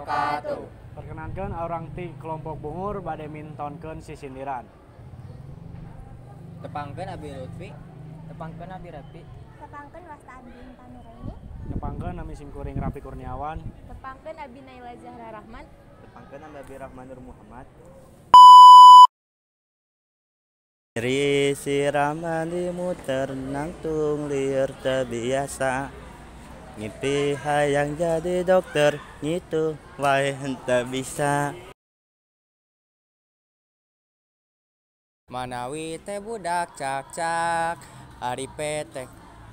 wabarakatuh. Perkenankan orang ti kelompok Bungur bade mintonkeun sisindiran. Tepangkeun Abi Lutfi, tepangkeun Abi Rapi, tepangkeun wasta Abi Intan Nuraini, tepangkeun nami simkuring Rapi Kurniawan, tepangkeun Abi Naila Zahra Rahman, tepangkeun Abi Rahman Nur Muhammad. Siraman dimuter nangtung lieur teu biasa, ngimpi hayang jadi dokter ngitu wae henteu bisa. Manawi teh budak cak-cak, ari teh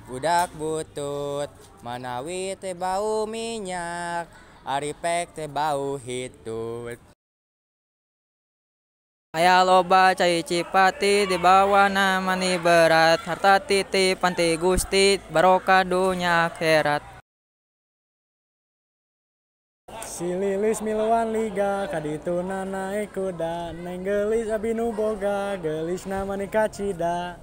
budak butut. Manawi teh bau minyak, ari pek teh bau hitut. Aya loba cai Cipati dibawana mani berat, harta titipan ti Gusti barokah dunya akhirat. Si Lilis miluan liga kadituna naek kuda, neng geulis abi nu boga geulisna mani kacida.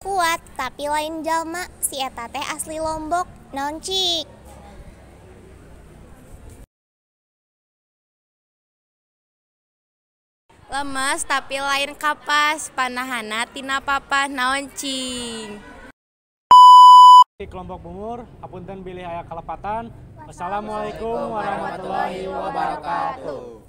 Kuat tapi lain jalma, si eta teh asli Lombok, naon cik. Lemes tapi lain kapas, panahana tina papah, naon cing. Kelompok Bungur, hapunten bilih aya kalepatan. Wassalamualaikum warahmatullahi wabarakatuh.